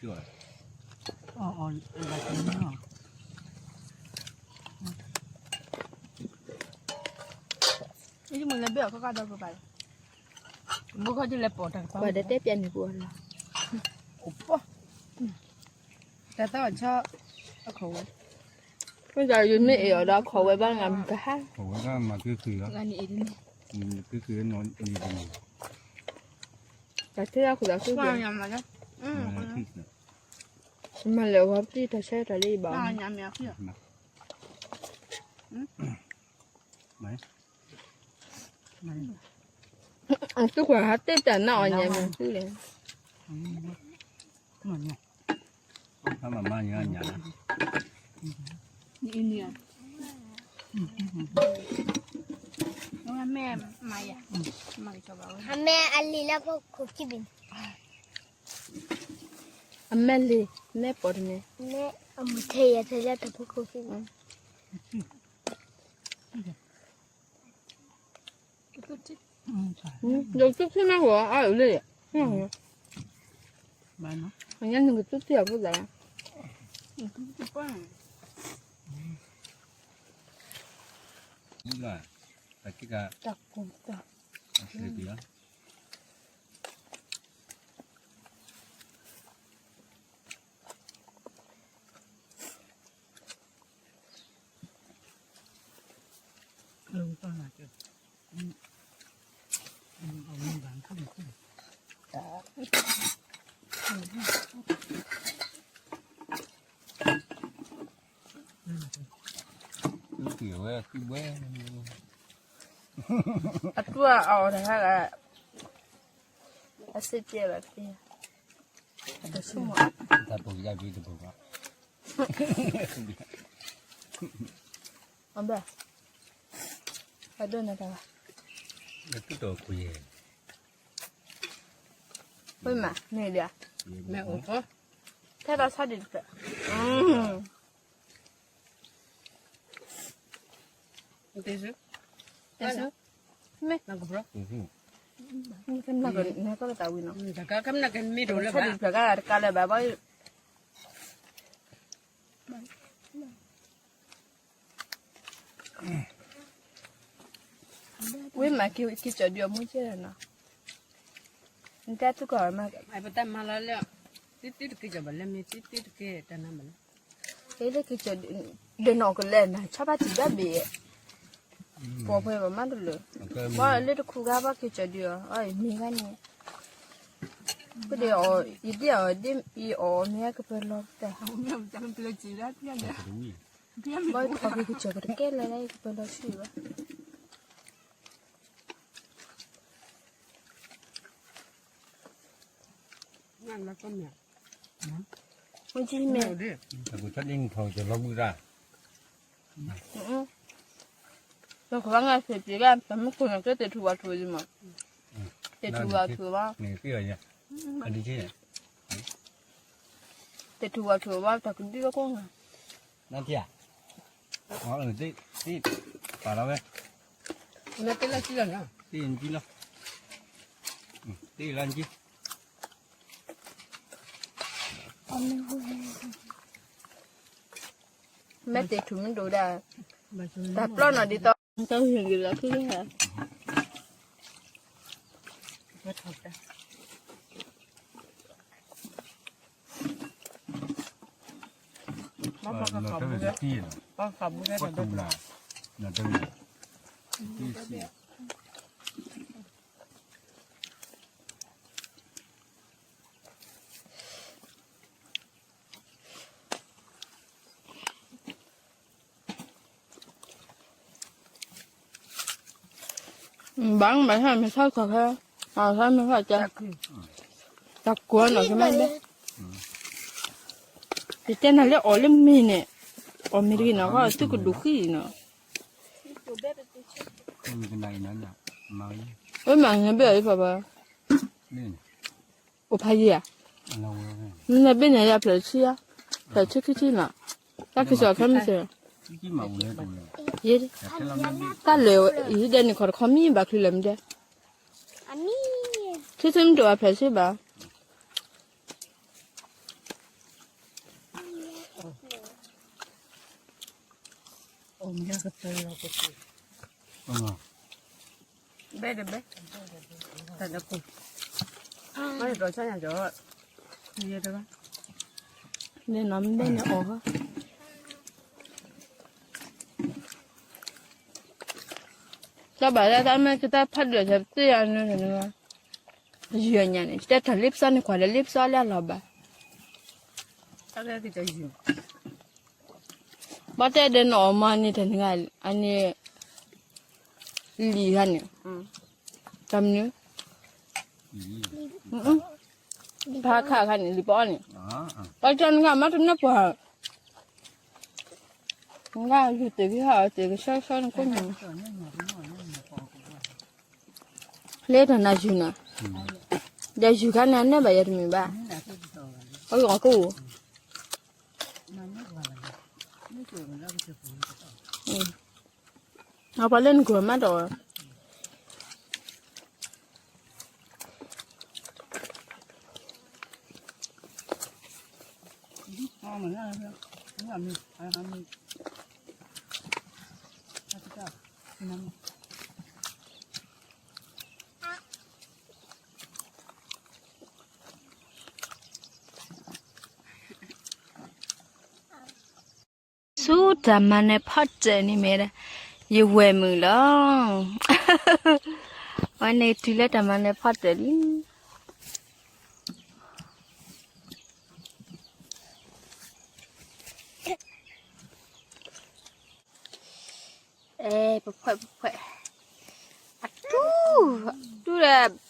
့ၢ်လဲၤဘဲၣ်အီၤခီခီဒီးပပာ်လီၤ, ဘိခီဒ်လဲၤပိာ်တၢ်တပၤဒီးတဲပျဲနုာ်ပူၤအီၤလီၤ, အိၣ်ပီၢ်, တၢ်သီအီၤဆီ, အခီၣ်ဝဲ, မ့ၢ်တၢ်ယမ့ၢ်အ့ၣ်အီၤဒီးအခီၣ်ဝဲဘၣ်ငါမုၢ်ကဟါ, အခီၣ်ဝဲဘၣ်မၤက့ၤဃုာ်လီၤ, က့ၤဃုာ်နီၢ်န့ၣ်, တၢ်ထဲအီၤဃုာ်ဒီးဃုာ်, မၤလဲၤဝဲပတံၢ်တၢ်ဆဲတၢ်လၢယဘၣ်, သုကွၢ်ဟးတ့ၢ်တၢ်နၢ်အီၤညါမ့ၢ်သုလဲၣ်, မ့ၢ်မၤညါ, အမဲၢ်လံ, မဲၢ်ပိာ်တမ့ၢ်, အမုၢ်ထဲယၤထဲလၢတၢ်ဖိခိၣ်ခံန့ၣ်, ယသုထံၣ်မးဝဲအါအုးလၢယ, အညါနကသုထံၣ်အဖိသၣ်, တၢ်ကူတၢ်, အတူၢ်အီၤအီၤတခါဂၤ, အစ့ပျဲဘၣ်တက့ၢ်, တၢ်ဆိကမိၣ်, တၢ်ပိာ်ကယၤဘျ့တပိာ်ဘၣ်, အဘၣ်, အဒိၣ်န့ၣ်တၢ်ဘၣ်, ဝဲမး မ့ၢ်ဒၣ်, မ့ၢ်အိၣ်ဖီ, ထဲဒၣ်ဆါဒံးတဖျၢၣ်, တဲဆူ, တဲဆူ, မ့ၢ်, နကမနကမ့ၢ်တအိၣ်လၢဘၣ်, ဆါဒံးတဖျၢၣ်ကတကးလၢၤဘၣ်ဘၣ် ဝံၤမးက့ၤက့ၤကၠီၤဒုးအမူကဲနီၤ, နတဲသုကီၢ်မး, ပတၢ်မၤလီၤလၢ, သ့သ့တက့ၢ်ကၠီၤဘၣ်လၢမ့ၢ်သ့သ့တက့ၢ်တၢ်နါဘၣ်လၢ, သ့လၢက့ၤကၠီၤဒုး, ဒီးနီၢ်ကလဲၣ်နၤ ဆီဘၣ်တံၢ်ဘၣ်ဘ့ၣ်, ပိာ်ဖဲဘၣ်မးတလၢာ်, ဘၣ်လၢတခူဂၤဘၣ်က့ၤကၠီၤဒုးအီၤ, အမ့ၢ်ဂၤန့ၣ်, ပဒဲအီၤ, ယဒဲအီၤဒ်အံၤအီၤ မ့ၢ်ဟဲကပၢၤလီၤတၢ်, ဘၣ်ထီၣ်က့ၤကစၢၢ်ကတကဲလၢၤလၢယကပၢၤလီၤဆူၣ်ဘၣ် မ့ၢ်, လီၤကဘၣ်ငါသ့ၣ်ပျံၤဘၣ် တမ့ၢ်ခိၣ်နကဲသ့ၣ်ထူၣ်ဝါထူၣ်ဒံးမး, သ့ၣ်ထူၣ်ဝါထူၣ်ဘၣ်, သ့ၣ်ထူၣ်ဝါထူၣ်ဘၣ် တၢ်ကဒုလီၤကိးဂၤ, နထံၣ်ဧါ, သ့ၣ်, ပာ်လီၤဝဲ, နသ့ၣ်လီၤကံလီၤ, သ့ၣ်နကံလီၤ, သ့ၣ်လီၤနကံ မ့ၢ်သ့ၣ်ထူၣ်မ့ၢ်ဒိၣ်ဒၣ်, တၢ်ပျီနီၣ်ဒ်သိး, တၢ်ဟ့ၣ်ဂ့ၤလီၤခံလၢဟဲ, ဘၣ်ဘၣ်ကခးဘူး, ဘၣ်ခးဘူးကဲတၢ်ဒိၣ်တၢ်, ဘၣ်မၤဆၣ်မ့ၢ်ဆၣ်ခီၣ်ခဲ, အဆၣ်မ့ၢ်ခီၣ်ကဲ, တၢ်ကိးနီၢ်ကမ့ၢ်ဘဲ, တတဲနၤလၢအီၤလၢမ့ၢ်န့ၣ်, အီၤမ့ၢ်တဂ့ၤနီၢ်ခီၣ်သုကဒိၣ်ဃံနီၢ်, ဝဲမၤန့ၢ်ဘဲအီၤလၢပှၤဘၣ်, အိၣ်ဖးယံၤဧါ, မ့ၢ်န့ၣ်ဘ့ၣ်န့ၣ်ယၤဖျၢၣ်ဆံဧါ, ဖျၢၣ်ဆံခံဆံနီၢ် တၢ်ကစီၣ်ခဲမုၢ်ဆ့ၣ်, ယ, တၢ်လၢာ်အံၤဒဲးန့ၣ်ခီတခီမံဘၣ်ချုးလၢာ်မ့ၢ်ဒဲး, ထံဆူမ့ၢ်တအိၣ်အဖျဲၣ်ဆူဘၣ်. ဘဲတဘဲ, တၢ်လၢပူၤ, ဘဲတဘဲ, န့ၣ်နီၤမ့ၢ်ဘဲန့ၣ်အီၣ်, တၢ်ဘၣ်တၢ်တၢ်မ့ၢ်ကတၢ်ဖးဒိၣ်ထဲပသ့ၣ်အနၢ်တနၢ်, ယုၢ်ညါန့ၣ် တၢ်ထီၣ်လ့ပစီန့ၣ် ကွၢ်ဒီးလ့ပစီလၢအလီၤဘၣ်. ဘၣ်တဲဒီးနအီၣ်မးန့ၣ်တနံၤဂၤ, အန့ၣ်, လံာ်ခါန့ၣ်, တမနုၤ, ဖးခါခါန့ၣ် လံာ်ပအီၣ်န့ၣ်, ပှၤတနံၤဂၤမးတနၢ်ပှၤ, နဂၤယုၢ်တ့ၢ်ကဟီၣ်တ့ၢ်ကဆှီဆှီန့ၣ်ကိးညါ, လၢတၢ်နၤယုၢ်နၤ, ဒီးယုၢ်ခါန့ၣ် အနၢ်ဘၣ်ယၤတမံၤဘၣ်, အဂီၢ်ကိး အပှၤလၢနကွၢ်မးဒီး, ဆူတၢ်မၤနၢၤဖီတၢၣ်န့ၣ်မ့ၢ်ဒၣ်, ယဝဲၢ်မုာ်လီၤ, အဝဲန့ၣ်တုၤလၢတၢ်မၤနၢၤဖီတၢၣ်လံ. အဲ ပဖှဲးပဖှဲး, အတူၢ်, အတူၢ်ဒီး,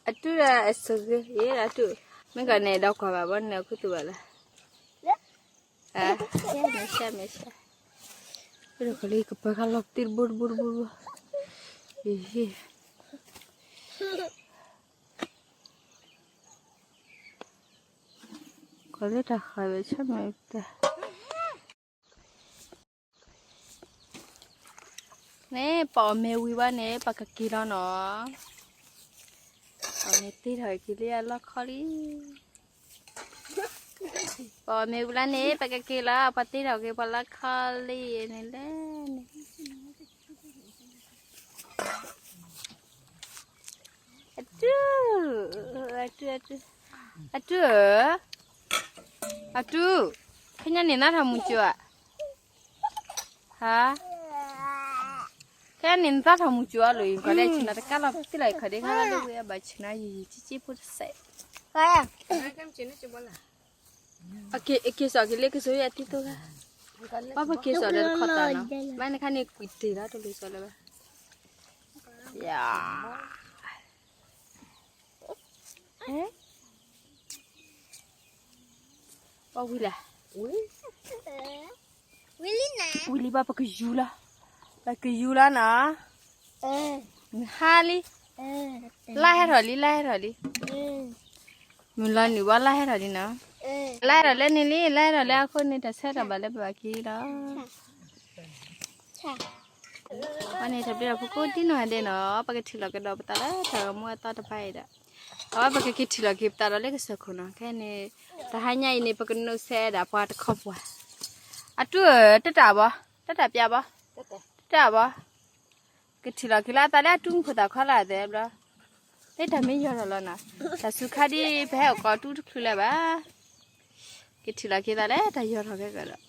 အတူၢ်ဒီးအစၢၤဂ့ၤ, ယဲဒၣ်တူၢ်, မ့ၢ်ကီးန့ၣ်ဒီးကွၢ်ဘၣ်ဘီန့ၣ် အခုတူၢ်ဘၣ်လၢ, မဲာ်ဆှးမဲာ်ဆှး, ဒီးကလံၤကပၢၤခါလီၤပသံတဘိတဘိတဘိတဘိ, ယဟ့ၣ် ကီးလၢတၢ်ဃၢၤဝဲဆၢမဲာ်တၢ် န့ၣ် ပအီၣ်မ့ၤဝံၤဘၣ်န့ၣ် ပကက့ၤလီၤနီၤ. အီၣ်မ့ၤသ့ထီၣ်က့ၤလံအလီၢ်ခီလံ. ပအီၣ်မ့ၤဝံၤလၢန့ၣ် ပကက့ၤလီၤ. ပသ့ထီၣ်က့ၤပှၤလီၢ်ခီလံန့ၣ်လဲၣ်န့ၣ်. အတူၢ်, အတူၢ်, အတူၢ်, အတူၢ်ဧၢ, အတူၢ်, ခဲညါန့ၣ်နသးထီၣ်မူကၠိဧါ, ဟါ, ခဲညါန့ၣ်နသးထီၣ်မူကၠိအီၤလီၤ, ယခီၣ်ဒဲးဆ့ၣ်နီၤတကးလီၤ ပသ့လီၤယခီၣ်ဒဲးခါလၢဝဲအဘၣ်ဆ့ၣ်နီၤယံၤယံၤကၠံၣ်ကၠံၣ်ဖိတစဲး, က့ၤစိာ်က့ၤလၢကစိၤယၤတံၤသိဂၤ, ဘၣ်ပက့ၤစိာ်ဒီးတခီတၢ်နီၤ, ဘၣ်နခါန့ၣ်ကွံာ်တ့ၢ်လီၤတလိၤစိာ်လၢၤဘၣ်, ယၤ ပှၤဝံၤလဲၣ်, ဝံၤလံဘၣ်ပကယူၤလီၤ, ပကယူၤလီၤနီၤ, ဟါလံ, လါဟဲထီၣ်လံ လါဟဲထီၣ်လံ, မုၢ်လီၤနုာ်ဘၣ်လါဟဲထီၣ်လံနီၤ, လါဟဲထီၣ်လၢန့ၣ်လံ လါဟဲထီၣ်လၢအဃိန့ၣ် တၢ်ဆၢထီၣ်ဘၣ်လၢပဘၣ်က့ၤလီၤ. အဝဲန့ၣ်တၢ်ဘျုးဒိၣ်ဖုကိးဒံနီၢ်ဒဲးနီၤ, ပကထံၣ်လီၤကဒီးပသးလၢတၢ်ဂီၤမူအသီတဖၣ်အံၤဒီး, အဝဲပကက့ၤထံၣ်လီၤက့ၤပသးဒီးလၢကစၢၢ်ခိၣ်နီၤ, ခဲန့ၣ်, တဟါညါအံၤန့ၣ် ပကနိးစဲးဒၣ်ပှၤတခီပှၤ, အတူၢ်ဧၢ တတၢ်ဘီ, တတၢ်ပျၢ်ဘီ, တတၢ်ဘီ, ကထံၣ်လီၤက့ၤလၢအသးလၢအတူၢ်မုၢ်ဖိသၣ်ခီလၢအသဲဘျီ လၢတၢ်မ့ၢ်ယီၤထီၣ်လီၤနီၤ, တၢ်စူၤခါဒ်ပဟဲအိၣ်ကီးတူၢ်တချုးလၢၤဘၣ်, ကထံၣ်လီၤက့ၤသးလၢတၢ်ယီၤထီၣ်ခဲကဒီး,